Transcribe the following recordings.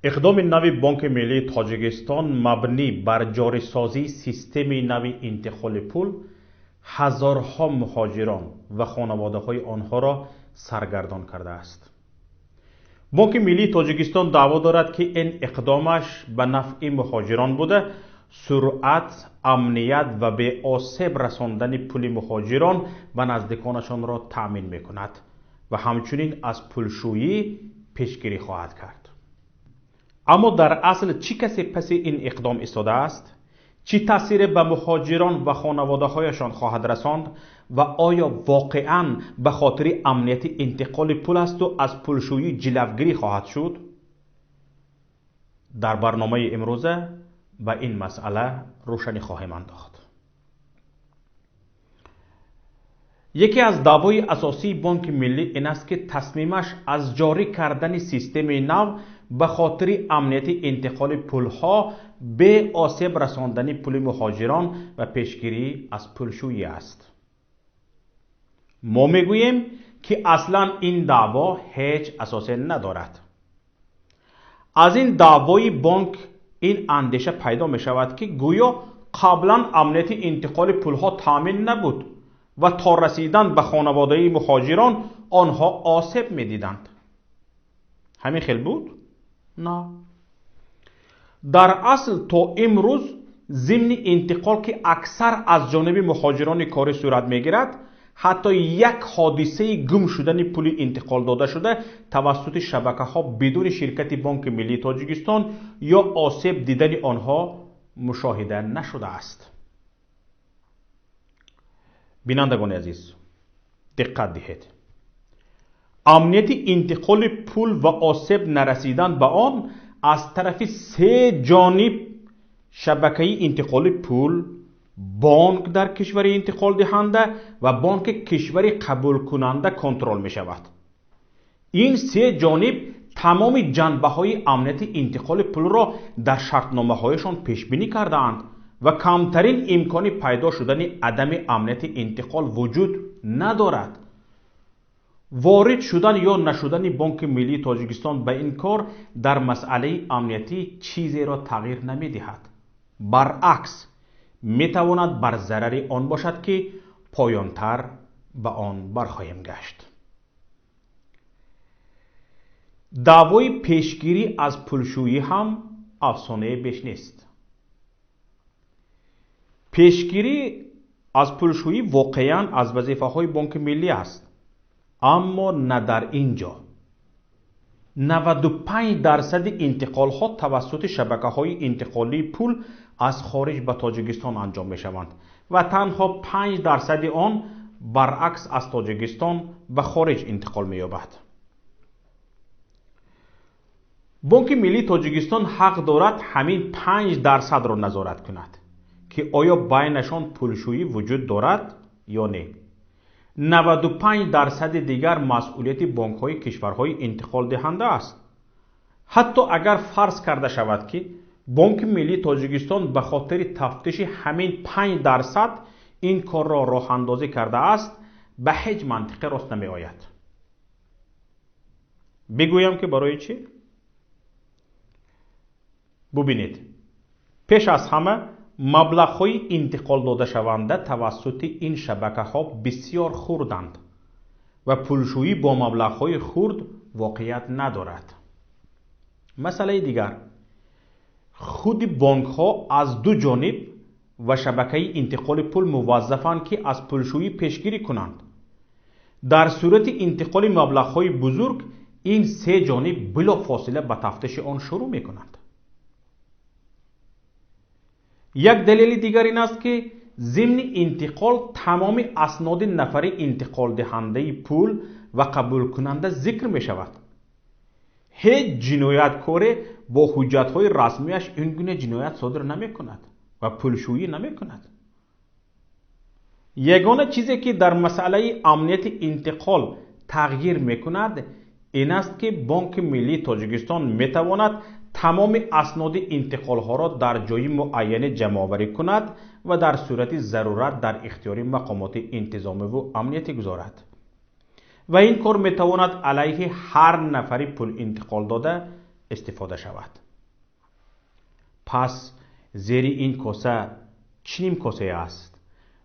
Иқдоми нави Бонки Миллии Тоҷикистон мабнӣ бар ҷорисозии системаи нави интиқоли пул ҳазорҳо муҳоҷирон ва хонаводаҳои онҳоро саргардон кардааст. Бонки Миллии Тоҷикистон даъво дорад, ки ин иқдомаш ба нафъи муҳоҷирон буда, суръат, амният ва беосеб расондани пули муҳоҷирон ба наздиконашонро таъмин мекунад ва ҳамчунин аз пулшӯӣ пешгирӣ хоҳад кард. Аммо дар асл чӣ касе паси ин иқдом истодааст? Чӣ таъсире ба муҳоҷирон ва хонаводаҳояшон хоҳад расонд ва оё воқеан ба хотири амнияти интиқоли пул асту аз пулшӯӣ ҷилавгирӣ хоҳад шуд? Дар барномаи имрӯза ба ин масъала рӯшанӣ хоҳем андохт. Яке аз даъвои асосии Бонки Миллӣ ин аст, ки тасмимаш аз ҷорӣ кардани системаи нав ба хотири амнияти интиқоли пулҳо, беосеб расондани пули муҳоҷирон ва пешгирӣ аз пулшӯӣ аст. Мо мегӯем, ки аслан ин даъво ҳеҷ асосе надорад. Аз ин даъвои бонк ин андеша пайдо мешавад, ки гӯё қаблан амнияти интиқоли пулҳо таъмин набуд ва то расидан ба хонаводаи муҳоҷирон онҳо осеб медиданд. Ҳамин хел буд? На. Дар асл то имрӯз зимни интиқол, ки аксар аз ҷониби муҳоҷирони корӣ сурат мегирад, ҳатто як ҳодисаи гум шудани пули интиқол додашуда тавассути шабакаҳо бидуни ширкати Бонки Миллии Тоҷикистон ё осеб дидани онҳо мушоҳида нашудааст. Бинандагони азиз, диққат диҳед. Амнияти интиқоли пул ва осеб нарасидан ба он аз тарафи се ҷониб шабакаи интиқоли пул, бонк дар кишвари интиқолдиҳанда ва бонки кишвари қабулкунанда контрол мешавад. Ин се ҷониб тамоми ҷанбаҳои амнияти интиқоли пулро дар шартномаҳояшон пешбинӣ кардаанд ва камтарин имкони пайдо шудани адами амнияти интиқол вуҷуд надорад. Ворид шудан ё нашудани Бонки Миллии Тоҷикистон ба ин кор дар масъалаи амниятӣ чизеро тағйир намедиҳад. Баръакс, метавонад бар зарари он бошад, ки поёнтар ба он бархоҳем гашт. Даъвои пешгирӣ аз пулшӯӣ ҳам афсонае беш нест. Пешгирӣ аз пулшӯӣ воқеан аз вазифаҳои Бонки Миллӣ аст, аммо на дар ин ҷо. 95% интиқолҳо тавассути шабакаҳои интиқолии пул аз хориҷ ба Тоҷикистон анҷом мешаванд ва танҳо 5% он баръакс аз Тоҷикистон ба хориҷ интиқол меёбад. Бонки Миллии Тоҷикистон ҳақ дорад ҳамин 5%-ро назорат кунад, ки оё байнашон пулшӯӣ вуҷуд дорад ё не. 95% дигар масъулияти бонкҳои кишварҳои интиқолдиҳанда аст. Ҳатто агар фарз карда шавад, ки Бонки Миллии Тоҷикистон ба хотири тафтиши ҳамин 5% ин корро роҳандозӣ кардааст, ба ҳеҷ мантиқе рост намеояд. Бигӯям, ки барои чӣ? Бубинед, пеш аз ҳама маблағҳои интиқол додашаванда тавассути ин шабакаҳо бисёр хурданд ва пулшӯӣ бо маблағҳои хурд воқеият надорад. Масъалаи дигар, худи бонкҳо аз ду ҷониб ва шабакаи интиқоли пул муваззафанд, ки аз пулшӯӣ пешгирӣ кунанд. Дар сурати интиқоли маблағҳои бузург ин се ҷониб билофосила ба тафтиши он шурӯъ мекунанд. Як далели дигар ин аст, ки зимни интиқол тамоми асноди нафари интиқолдиҳандаи пул ва қабулкунанда зикр мешавад. Ҳеҷ ҷинояткоре бо ҳуҷҷатҳои расмияш ин гуна ҷиноят содир намекунад ва пулшӯӣ намекунад. Ягона чизе, ки дар масъалаи амнияти интиқол тағйир мекунад, ин аст, ки Бонки Миллии Тоҷикистон метавонад тамоми асноди интиқолҳоро дар ҷои муайяне ҷамъоварӣ кунад ва дар сурати зарурат дар ихтиёри мақомоти интизомиву амниятӣ гузорад. Ва ин кор метавонад алайҳи ҳар нафари пул интиқол дода истифода шавад. Пас зери ин коса чӣ нимкосае аст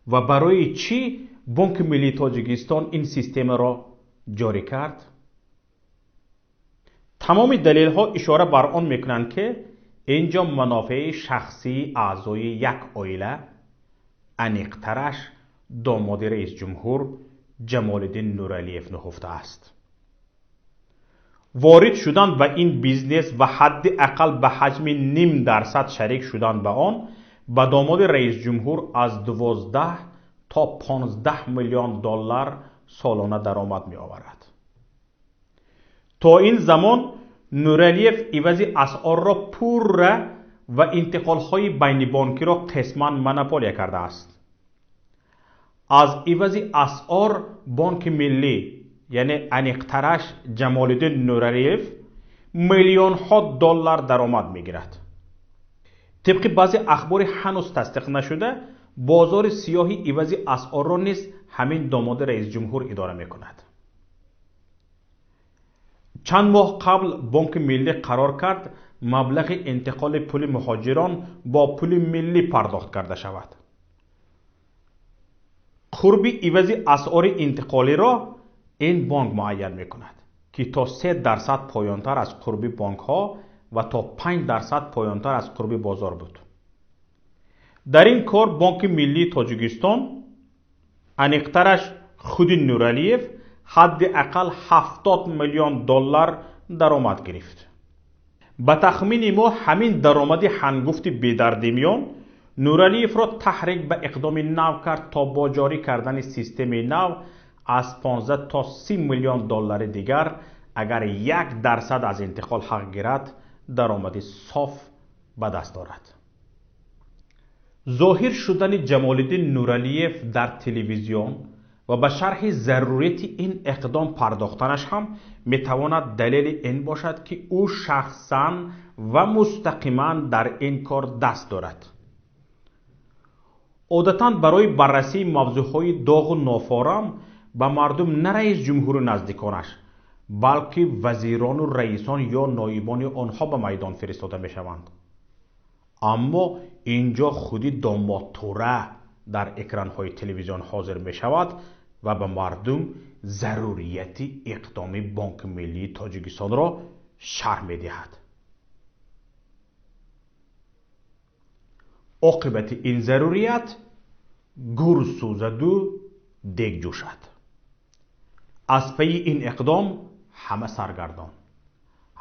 ва барои чӣ Бонки Миллии Тоҷикистон ин системаро ҷорӣ кард? Тамоми далелҳо ишора бар он мекунанд, ки инҷо манофеи шахсии аъзои як оила, аниқтараш домоди раисҷумҳур Ҷамолиддин Нуралиев нуҳуфта аст. Ворид шудан ба ин бизнес ва ҳадди ақал ба ҳаҷми 0.5% шарик шудан ба он ба домоди раисҷумҳур аз 12 то 15 миллион доллар солона даромад меоварад. То ин замон Нуралиев ивази асъорро пурра ва интиқолҳои байнибонкиро қисман монополия кардааст. Аз ивази асъор Бонки Миллӣ, яъне аниқтараш Ҷамолиддин Нуралиев, миллионҳо доллар даромад мегирад. Тибқи баъзе ахбори ҳанӯз тасдиқ нашуда, бозори сиёҳи ивази асъорро низ ҳамин домоди раисҷумҳур идора мекунад. Чанд моҳ қабл Бонки Миллӣ қарор кард маблағи интиқоли пули муҳоҷирон бо пули миллӣ пардохт карда шавад. Қурби ивази асъори интиқолиро ин бонк муайян мекунад, ки то 3% поёнтар аз қурби бонкҳо ва то 5% поёнтар аз қурби бозор буд. Дар ин кор Бонки Миллии Тоҷикистон, аниқтараш худи Нуралиев, ҳадди ақал 70 миллион доллар даромад гирифт. Ба тахмини мо ҳамин даромади ҳангуфти бедардимиён Нуралиевро таҳрик ба иқдоми нав кард то бо ҷорӣ кардани системаи нав аз 15 то 30 миллион доллари дигар, агар 1% аз интиқол ҳақ гирад, даромади соф ба даст орад. Зоҳир шудани Ҷамолиддин Нуралиев дар телевизион ва ба шарҳи зарурияти ин иқдом пардохтанаш ҳам метавонад далели ин бошад, ки ӯ шахсан ва мустақиман дар ин кор даст дорад. Одатан барои баррасии мавзӯъҳои доғу нофорам ба мардум на раисҷумҳуру наздиконаш, балки вазирону раисон ё ноибони онҳо ба майдон фиристода мешаванд. Аммо инҷо худи домодтура дар экранҳои телевизион ҳозир мешавад ва ба мардум зарурияти иқдоми Бонки Миллии Тоҷикистонро шарҳ медиҳад. Оқибати ин зарурият гур сӯзаду дег ҷӯшад. Аз пайи ин иқдом ҳама саргардон,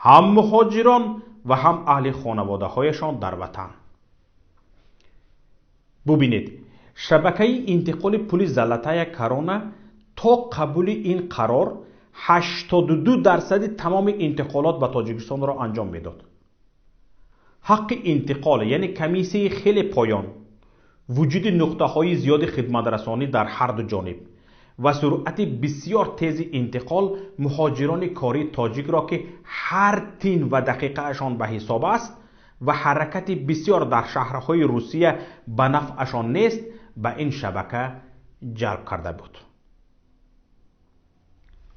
ҳам муҳоҷирон ва ҳам аҳли хонаводаҳояшон дар ватан. Бубинед, шабакаи интиқоли пули Золотая Корона то қабули ин қарор 82% тамоми интиқолот ба Тоҷикистонро анҷом медод. Ҳаққи интиқол, яъне комиссияи хеле поён, вуҷуди нуқтаҳои зиёди хидматрасонӣ дар ҳар ду ҷониб ва суръати бисёр тези интиқол муҳоҷирони кории тоҷикро, ки ҳар тин ва дақиқаашон ба ҳисоб аст ва ҳаракати бисёр дар шаҳрҳои Русия ба нафъашон нест, ба ин шабака ҷалб карда буд.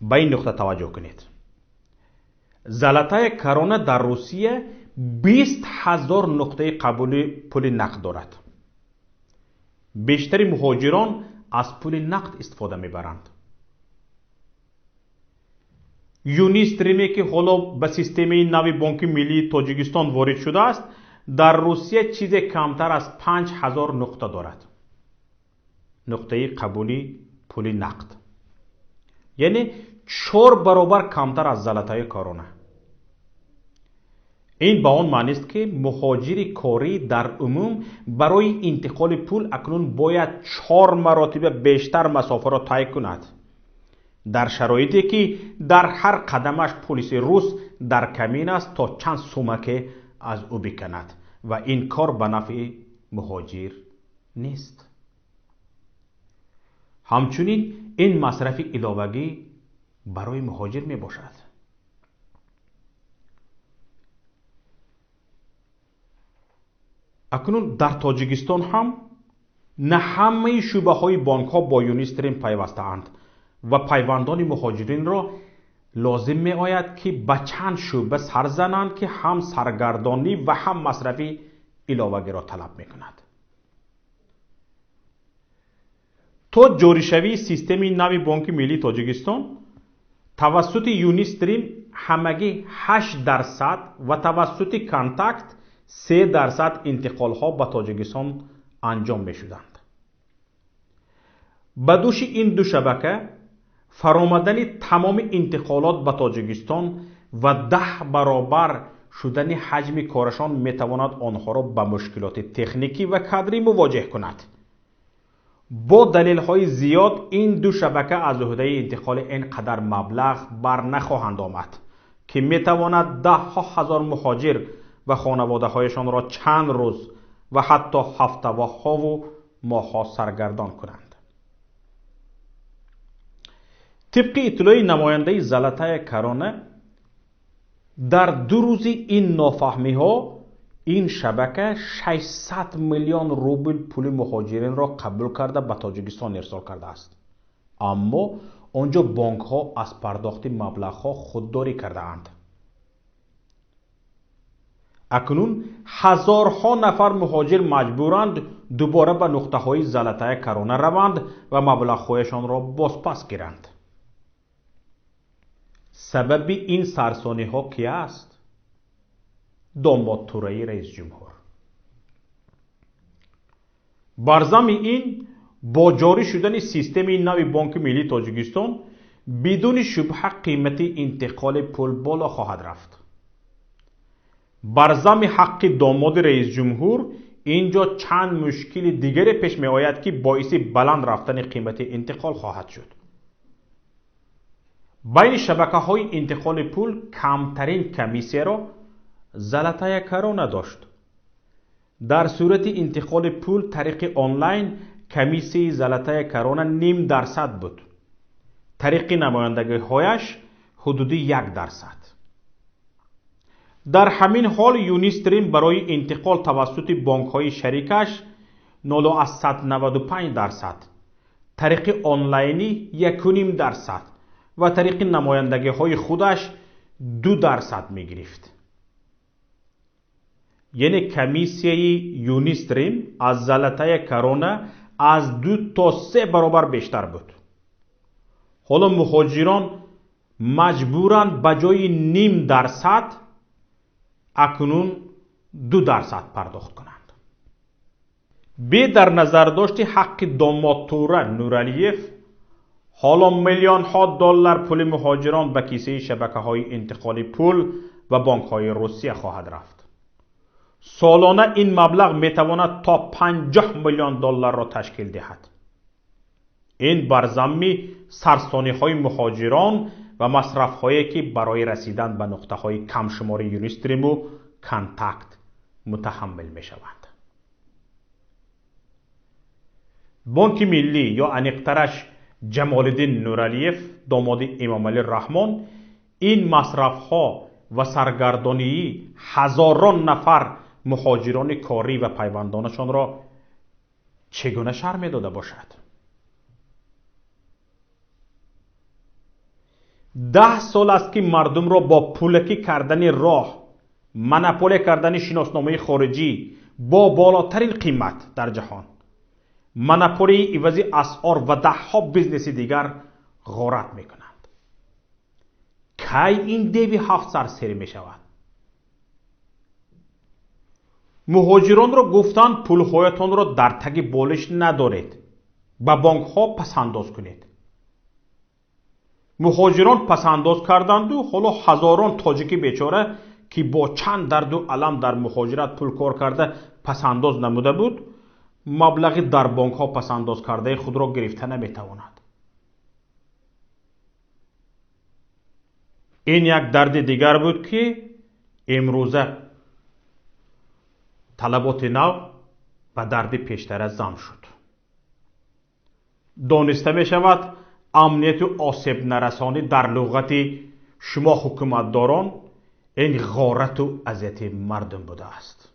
Ба ин нуқта таваҷҷӯҳ кунед. Золотая Корона дар Русия 20 000 нуқтаи қабули пули нақд дорад. Бештари муҳоҷирон аз пули нақд истифода мебаранд. Юнистриме, ки ҳоло ба системаи нави Бонки Миллии Тоҷикистон ворид шудааст, дар Русия чизе камтар аз 5000 нуқта дорад. Нуқтаи қабули пули нақд, яъне 4 баробар камтар аз Золотая Корона. Ин ба он маънист, ки муҳоҷири корӣ дар умум барои интиқоли пул акнун бояд 4 маротиба бештар масофаро тай кунад, дар шароите ки дар ҳар қадамаш полиси рус дар камин аст то чанд сумаке аз ӯ биканад ва ин кор ба нафъи муҳоҷир нест. Ҳамчунин ин масрафи иловагӣ барои муҳоҷир мебошад. Акнун дар Тоҷикистон ҳам на ҳамаи шӯъбаҳои бонкҳо бо Юнистрим пайвастаанд ва пайвандони муҳоҷиринро Лозим меояд, ки ба чанд шӯъба сар зананд, ки ҳам саргардонӣ ва ҳам масрафи иловагиро талаб мекунад. То ҷоришавии системаи нави Бонки Миллии Тоҷикистон тавассути Юнистрим ҳамагӣ 8% ва тавассути Контакт 3% интиқолҳо ба Тоҷикистон анҷом мешуданд. Ба дӯши ин ду шабака фаромадани тамоми интиқолот ба Тоҷикистон ва 10 баробар шудани ҳаҷми корашон метавонад онҳоро ба мушкилоти техникӣ ва кадрӣ мувоҷеҳ кунад. Бо далелҳои зиёд ин ду шабака аз уҳдаи интиқоли ин қадар маблағ бар нахоҳанд омад, ки метавонад даҳҳо ҳазор муҳоҷир ва хонаводаҳояшонро чанд рӯз ва ҳатто ҳафтаҳову моҳҳо саргардон кунанд. Тибқи иттилои намояндаи Золотая Корона, дар 2 рӯзи ин нофаҳмиҳо ин шабака 600 миллион рубл пули муҳоҷиринро қабул карда ба Тоҷикистон ирсол кардааст. Аммо онҷо бонкҳо аз пардохти маблағҳо худдорӣ кардаанд. Акнун ҳазорҳо нафар муҳоҷир маҷбуранд дубора ба нуқтаҳои Золотая Корона раванд ва маблағҳояшонро бозпас гиранд. Сабаби ин сарсониҳо ки аст? Домод Тураи раисҷумҳур. Бар зами ин бо ҷорӣ шудани системаи нави Бонки Миллии Тоҷикистон бидуни шубҳа қимати интиқоли пул боло хоҳад рафт. Бар зами ҳаққи домоди раисҷумҳур инҷо чанд мушкили дигаре пеш меояд, ки боиси баланд рафтани қимати интиқол хоҳад шуд. Байни шабакаҳои интиқоли пул камтарин комиссияро Золотая Корона дошт. Дар сурати интиқоли пул тариқи онлайн комиссияи Золотая Корона 0.5% буд. Тариқи намояндагиҳояш ҳудуди 1%. Дар ҳамин ҳол Юнистрим барои интиқол тавассути бонкҳои шарикаш 0.95%, тариқи онлайнӣ 1.5% ва тариқи намояндагиҳои худаш 2% мегирифт. Яъне комиссияи Юнистрим аз Золотая Корона аз 2 то 3 баробар бештар буд. Ҳоло муҳоҷирон маҷбуранд ба ҷои 0.5% акнун 2% пардохт кунанд. Бе дар назардошти ҳаққи домод Тура Нуралиев, ҳоло миллионҳо доллар пули муҳоҷирон ба кисаи шабакаҳои интиқоли пул ва бонкҳои Русия хоҳад рафт. Солона ин маблағ метавонад то 50 миллион долларро ташкил диҳад. Ин бар замми сарсониҳои муҳоҷирон ва масрафҳое, ки барои расидан ба нуқтаҳои камшумори Юнистриму Контакт мутаҳаммил мешаванд. Бонки Миллӣ ё аниқтараш Ҷамолиддин Нуралиев, домоди Эмомалӣ Раҳмон, ин масрафҳо ва саргардонии ҳазорон нафар муҳоҷирони корӣ ва пайвандонашонро чӣ гуна шарҳ медода бошад? 10 сол аст, ки мардумро бо пулакӣ кардани роҳ, монополия кардани шиносномаи хориҷӣ бо болотарин қимат дар ҷаҳон, монополияи ивази асъор ва даҳҳо бизнеси дигар ғорат мекунанд. Кай ин деви ҳафтсар сер мешавад? Муҳоҷиронро гуфтанд пулҳоятонро дар таги болиш надоред, ба бонкҳо пасандоз кунед. Муҳоҷирон пасандоз карданду ҳоло ҳазорон тоҷики бечора, ки бо чанд дарду алам дар муҳоҷират пул кор карда пасандоз намуда буд, маблағи дар бонкҳо пасандоз кардаи худро гирифта наметавонад. Ин як дарди дигар буд, ки имрӯза талаботи нав ба дарди пештара зам шуд. Дониста мешавад, амнияту осебнарасонӣ дар луғати шумо ҳукуматдорон ин ғорату азияти мардум будааст.